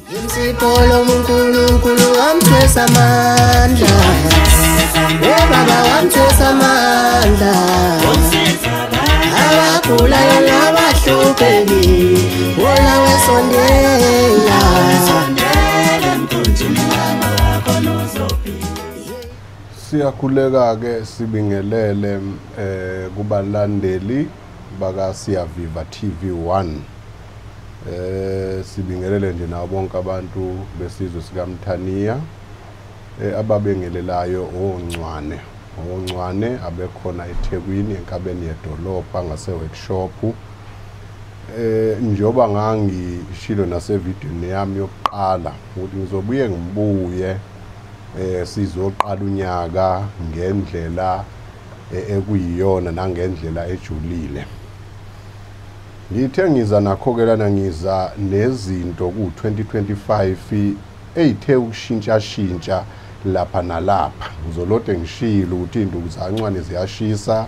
Imsipolo uNkulunkulu wamthwesa amandla. Baba wamthwesa amandla. Abagulayo nabahlupheki, wona wesondela. Siyakhuleka ke sibingelele kubalandeli baka Siyaviva TV 1. Sibingelele nje nabo bonke abantu besizwe sikaMthaniya ababengelelayo oNcwane. ONcwane abekhona eThekwini enkabeni yedolobha ngase workshop. Njoba ngangishilo nase video yami yokuqala ukuthi ngizobuye ngibuye sizoqala unyaka ngendlela ekuyiyona nangendlela ejulile. Ngithe ngiza nakho ke lana, ngiza nezinto ku-2025 eyithe ukushintsha shintsha lapha nalapha. Ngizolode ngishilo ukuthi induku zaNcwane ziyashisa,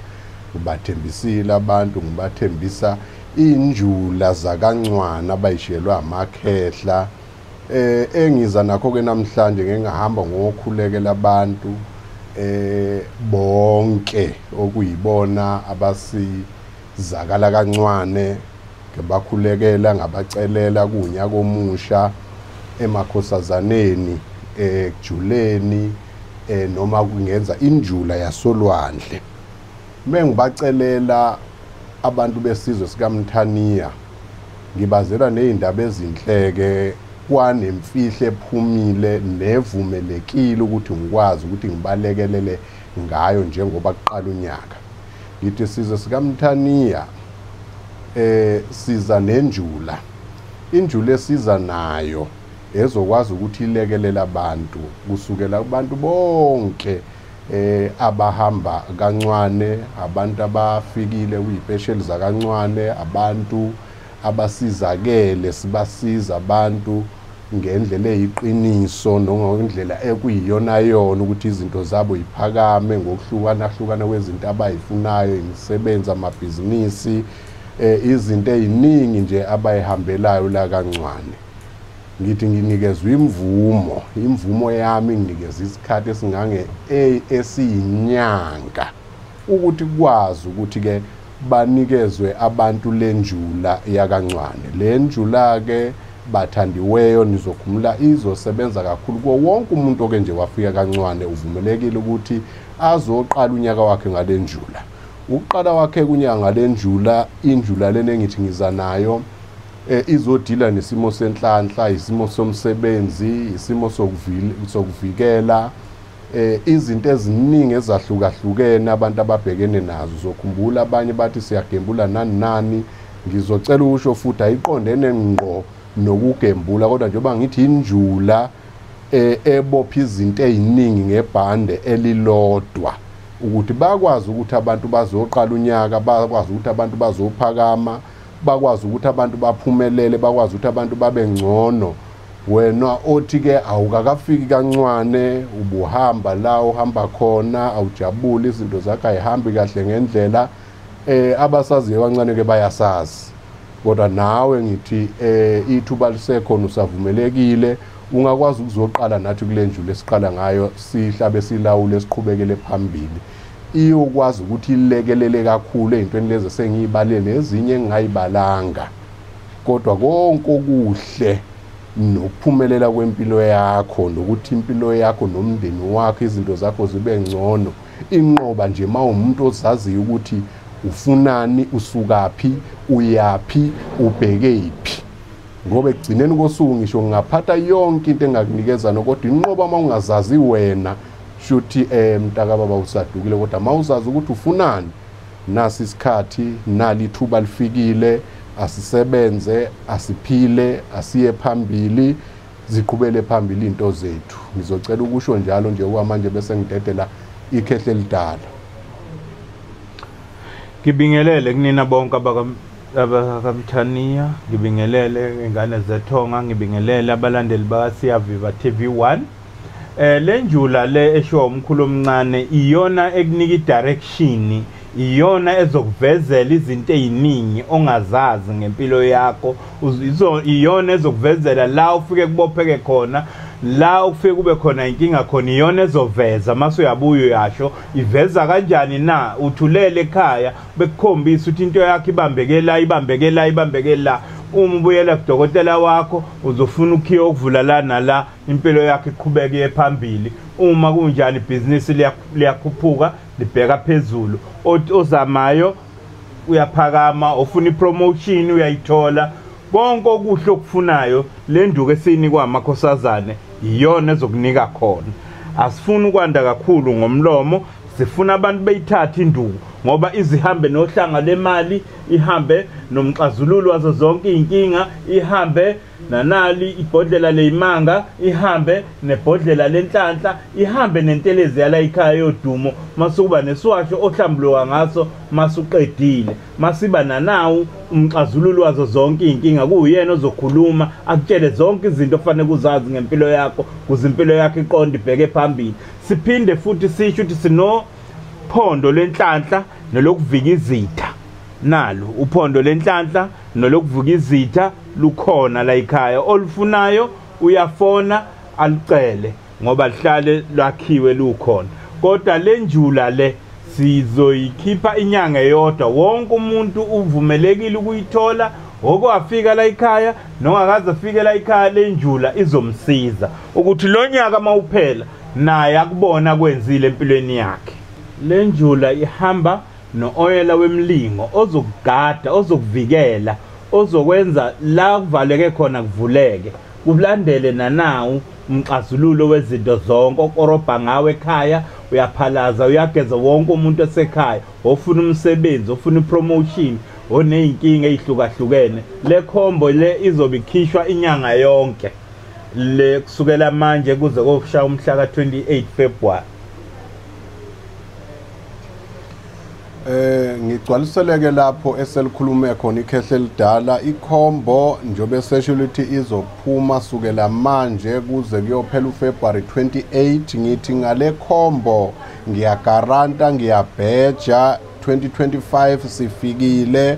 ngibathembisile abantu, ngibathembisa injula zakaNcwane abayishiyelwa amakhehla. Engiza nakho ke namhlanje ngengahamba ngokhulekela abantu bonke okuyibona abasizakala kaNcwane, ngibakhulekela ngabacelela kunyaka omusha emakhosazaneni, ekujuleni, noma kungenza injula yasolwandle. Mengibacelela abantu besizwe sikaMthaniya ngibazela nezindaba ezinhleke kwanemfihlo ephumile nevumelekile ukuthi ngikwazi ukuthi ngibalekelele ngayo njengoba kuqala unyaka. Ngithi sizwe sikaMthaniya siza nenjula. Injula esiza nayo ezokwazi ukuthi ilekelele abantu kusukela kubantu bonke abahamba kaNcwane, abantu abafikile kuyipesheli zakaNcwane, abantu abasizakele, sibasiza abantu ngendlela eyiqiniso nongendlela ekuyiyona yona ukuthi izinto zabo iphakame ngokuhlukana hlukana kwezinto abayifunayo, imisebenzi, amabhizinisi, izinto eziningi nje abayihambelayo la kaNcwane. Ngithi nginikezwe imvumo, imvumo yami nginikeza isikhathi esingange esiyinyanga ukuthi kwazi ukuthi ke banikezwe abantu lenjula yakaNcwane. Lenjula ke bathandiweyo nizokhumula izosebenza kakhulu kuwo wonke umuntu oke nje wafika kaNcwane, uvumelekile ukuthi azoqala unyaka wakhe ngalenjula. Ukuqala wakhe kunyaka ngalenjula, injula lena engithi ngiza nayo izodila nesimo senhlanhla, isimo somsebenzi, isimo sokuvikela, izinto eziningi ezahlukahlukene abantu ababhekene nazo. Uzokhumbula abanye bathi siyagembula nani nani, ngizocela ukusho futhi ayiqondene ngqo nokugembula, kodwa njengoba ngithi injula ebopha izinto eziningi ngebhande elilodwa ukuthi bakwazi ukuthi abantu bazoqala unyaka, bakwazi ukuthi abantu bazophakama, bakwazi ukuthi abantu baphumelele, bakwazi ukuthi abantu babe ngcono. Wena othi ke awukakafiki kaNcwane, ubuhamba la uhamba khona, awujabuli, izinto zakho ayihambi kahle ngendlela, abasaziyo kancane ke bayasazi. Kodwa nawe ngithi ithuba lisekhona, usavumelekile, ungakwazi ukuzoqala nathi kule njula esiqala ngayo, sihlabe silawule siqhubekele phambili. Iyokwazi ukuthi ilekelele kakhulu ezintweni lezi sengiyibale nezinye engingayibalanga, kodwa konke okuhle nokuphumelela kwempilo yakho nokuthi impilo yakho nomndeni wakho izinto zakho zibe ngcono, inqoba nje mawumuntu ozaziyo ukuthi ufunani, usukaphi, uyaphi, ubheke iphi. Ngoba ekugcineni kosuku ngisho ngingaphatha yonke into engakunikeza kodwa inqoba mawungazazi wena shuthi mntaka baba usadukile. Kodwa mawuzazi ukuthi ufunani, nasi isikhathi, nali ithuba lifikile, asisebenze, asiphile, asiye phambili, ziqhubele phambili into zethu. Ngizocela ukusho njalo nje okwamanje bese ngidedela ikhehle elidala. Ngibingelele kunina bonke abakaMthaniya, ngibingelele ingane zethonga, ngibingelele abalandeli bakaSiyaviva TV 1. Le njula le eshiwa umkhulu omncane iyona ekunika i-direction Iyona ezokuvezela izinto eziningi ongazazi ngempilo yakho. Iyona ezokuvezela la ufike kubopheke khona, la ufike kube khona inkinga khona, iyona ezoveza mase uyabuya uyasho. Iveza kanjani na? Uthulele ekhaya bekukhombisa ukuthi into yakho ibambeke la, ibambeke la, ibambeke la. Uma ubuyela kudokotela wakho uzofuna ukhiye okuvula la nala, impilo yakho iqhubeke iye phambili. Uma kunjani ibhizinisi liyakhuphuka libheka phezulu, ozamayo uyaphakama, ofuna ipromotion uyayithola. Konke okuhle okufunayo le nduku esiyinikwa amakhosazane iyona ezokunika khona. Asifuni ukwanda kakhulu ngomlomo, sifuna abantu beyithathe induku ngoba izihambe nohlanga lemali, ihambe nomxazululo wazo zonke izinkinga, ihambe nanali ibhodlela leyimanga, ihambe nebhodlela lenhlanhla, ihambe nentelezi yala ekhaya yodumo. Masukuba nesiwasho ohlambuluka ngaso masuqedile, masiba nanawu umxazululo wazo zonke izinkinga, kuyena ozokhuluma akutshele zonke izinto ofanele kuzazi ngempilo yakho kuze impilo yakho iqonde ibheke phambili. Siphinde futhi sisho ukuthi sino phondo lenhlanhla nolokuvika izitha. Nalo uphondo lenhlanhla nolokuvuka izitha lukhona la ekhaya, olufunayo uyafona alicele ngoba lihlale lwakhiwe lukhona. Kodwa le njula le sizoyikhipha inyanga eyodwa, wonke umuntu uvumelekile ukuyithola, okwafika la ekhaya nongakaze afike la ekhaya, le njula izomsiza ukuthi lo nyaka mawuphela naye akubona kwenzile empilweni yakhe. Le njula ihamba no-oyela wemlingo ozokugada, ozokuvikela, ozokwenza la kuvaleke khona kuvuleke, kulandele nanawu umxazululo wezinto zonke. Okorobha ngawe ekhaya uyaphalaza, uyageza wonke umuntu esekhaya, ofuna umsebenzi, ofuna ipromotion, oneyinkinga ezihlukahlukene. Le combo le izobe ikhishwa inyanga yonke le kusukela manje kuze kokushaya umhla ka-28 February. Ngigcwaliseleke lapho eselikhulume khona ikhehle elidala. Ikhombo njobe sesho ukuthi izophuma sukela manje kuze kuyophela uFebruary 28. Ngithi ngale khombo ngiyagaranta, ngiyabheja 2025 sifikile.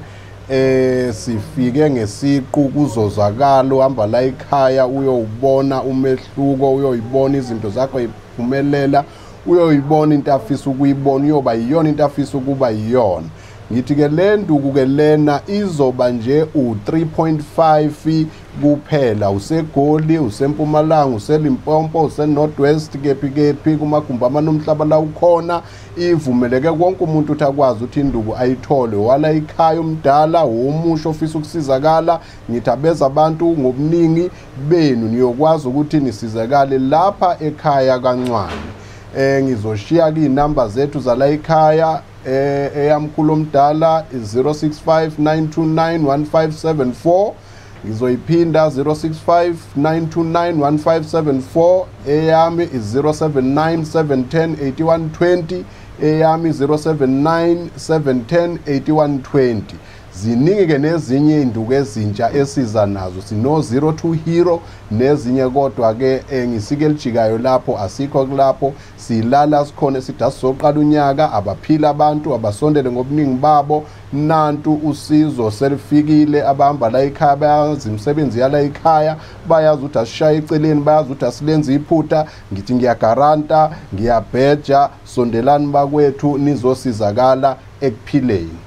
Sifike ngesiqu, kuzozakala uhamba la ekhaya uyowubona umehluko, uyoyibona izinto zakho iphumelela, uyoyibona into afisa ukuyibona, uyoba yiyona into afisa ukuba yiyona. Ngithi ke le nduku ke lena izoba nje u3.5 kuphela. UseGoli, useMpumalanga, useLimpopo, useNorth West, kephi kephi kumagumbi amanomhlaba la ukhona, ivumeleke wonke umuntu ukuthi akwazi ukuthi induku ayithole. Wala ekhaya umdala umusho ofisa ukusizakala, ngithi abeza abantu ngobuningi benu niyokwazi ukuthi nisizakale lapha ekhaya kaNcwane. Ngizoshiya inamba zethu zala ekhaya. Eyamkhulu omdala 065 929 1574, ngizoyiphinda 065 929 1574. Eyami 079 710 8120, eyami 079 710 8120. Ziningi ke nezinye induku ezintsha esiza nazo, sino 02 hero nezinye, kodwa ke ngisike elijikayo lapho asikho kulapho silala sikhona sithi asizoqala unyaka. Abaphila abantu abasondele ngobuningi babo, nantu usizo selifikile. Abahamba la ekhaya bayazi imisebenzi yala ekhaya, bayazi ukuthi asishaye eceleni, bayazi ukuthi asilenze iphutha. Ngithi ngiyagaranta, ngiyabheja, sondelani bakwethu nizosizakala ekuphileni.